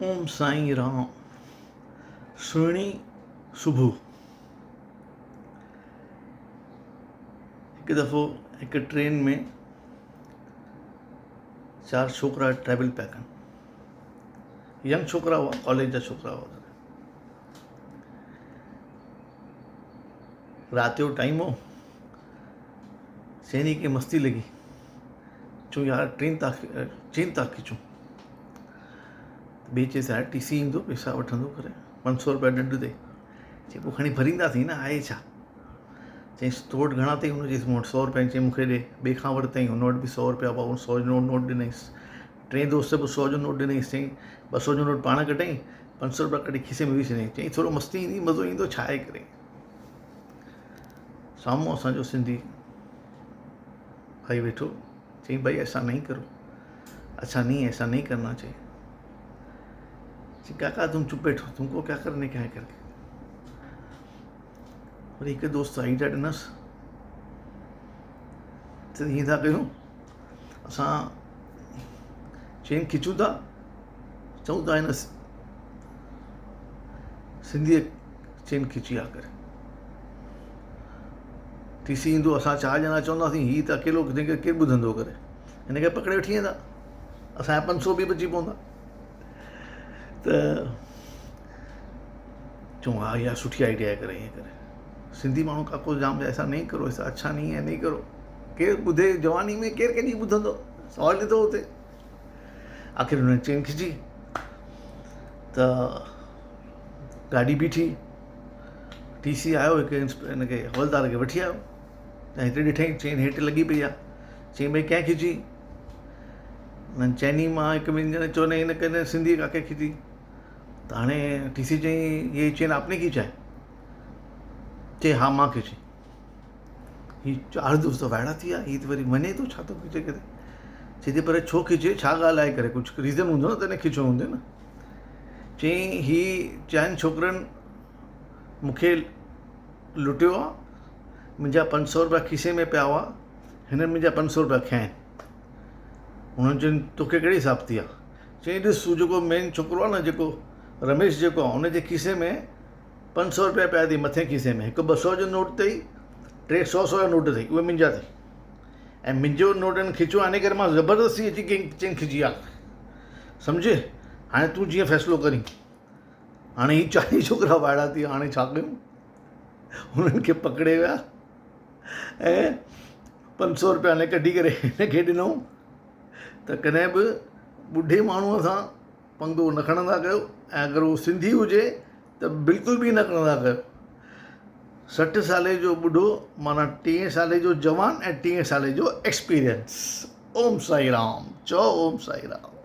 اوم سائين رام سهڻي صبح. هڪ دفعو هڪ ٽرين ۾ چار ڇوڪرا ٽريول پيا ڪن. ينگ ڇوڪرا هئا، ڪاليج جا ڇوڪرا هئا. رات جو ٽائيم هو، چئني کي مستي لڳي، چيو يار ٽرين تان چين تان کچون. ٻئي چيس يار ٽي سي ايندو پئسا وٺندو ڪري 500 روپيا ڏنڊ تي. چي پوء کڻي ڀرينداسين نه آهي ڇا. چيس تو وٽ گهڻا اٿئي؟ هن چيس مون وٽ 100 روپيا آهن. چي مون کي ڏي. ٻئي کان ورتائين، هن وٽ به 100 روپيا هئا، هن 100 جو نوٽ ڏنائينس. ٽئين دوست به 100 جو نوٽ ڏنائينس. چيائين 200 جو نوٽ پاڻ ڪڍيائين، 500 روپيا ڪڍي کيسي ۾ وجهي ڇڏيائين. چيائين ٿورو مستي ايندي، مزو ايندو، ڇا آهي ڪري. سامهون اسان جو سنڌي ڀائي ويٺو، چيائين ڀائي ايسا نهين ڪرو، اڇا نهين ايسا نهين ڪرنا چاهيي. چيائين ڪاڪا تم چپ بيٺو، تم ڪو ڪيا ڪرني ڪا هي ڪرڪي. وري هڪ دوست آئيڊيا ڏنس ته ائين ٿا ڪيون اسان چين کچون ٿا، چئون ٿا هن سنڌيء چين کچي آ ڪري. ٽي سي ايندو اسان چار ڄڻا چونداسين هي ته اڪيلو جنهن کي ڪير ٻڌندو ڪري، هن کي پڪڙي وٺي ويندا، اسان جا 500 به بچي پوندا. ته چون ها اها سٺي آئيڊيا آهي ڪري ائين ڪري. سنڌي ماڻهو ڪاڪو جام ايسا نهين ڪرو ايسا اڇا نهين هي نهين ڪرو. ڪير ٻڌي جواني ۾ ڪير ڪنهن جي ٻڌندو، سوال ئي نٿو اٿي. آخر هن چين کچي ته گاڏي بيٺي، ٽي سي آيو هڪ هن کي حولدار کي وٺي آيو ته هتي ڏٺائين چين هيٺ لڳي پئي آهي. چيائين ڀئي ڪنهن کچي؟ انهن چئني مان هڪ ٻن ڄڻن چيو نه هن ڪنهن سنڌي ڪاڪي کچي. ته هاڻي ٽي سي چيائين هي چين آپ ني کيچا هي؟ چيائين ها مان کچي. هي چار دوست وائڙا ٿي ويا، هي ته وري مڃي ٿو ڇا ٿو کچي ڪري. چئي ٿي پر ڇو کچي، ڇا ڳالهه آهي ڪري، ڪجهه ريزن هوندو نه تڏهن کچيو هوندي نه. چيائين هي چئن ڇوڪرن مون کي لٽيو آهي، منهنجا 500 روپيا کيسي ۾ پيا هئا، هنن منهنجا 500 روپيا کنيا آهن. هنن چيو توکي ڪهڙي ثابتي آهي؟ چيائين ڏس هو جيڪو مين ڇوڪرو آهي نه جيڪو رميش جيڪو آهي هن جي کيسي ۾ 500 روپيا پيا اٿئي مٿين کيسي ۾ هڪ 200 جو نوٽ اٿئي، ٽي سؤ سؤ جا نوٽ اٿئي، اهي منهنجا اٿئي ۽ منهنجو نوٽ هن کچو آهي ان ڪري مان زبردستي اچي چين کچي آ سمجهي هاڻي تون جيئن فيصلو ڪرين. هاڻي هي چارئي ڇوڪرا وائڙا ٿي ويا هاڻي ڇا ڪيون. هنن کي پڪڙي ويا ۽ 500 روپيا هن ڪڍي ڪري هن کي ڏنائون ته ڪڏهن به ٻڍي ماڻهوء سان پنگو نه کڻندا ڪيو ۽ اگر هو سنڌي هجي ته بلڪل به نه کڻندا ڪيو. 60 سالي جو ٻڍو معنيٰ 30 سالي جو جوان ۽ 30 سالي جو ايڪسپيرينس. اوم سائين رام چئو اوم سائين رام.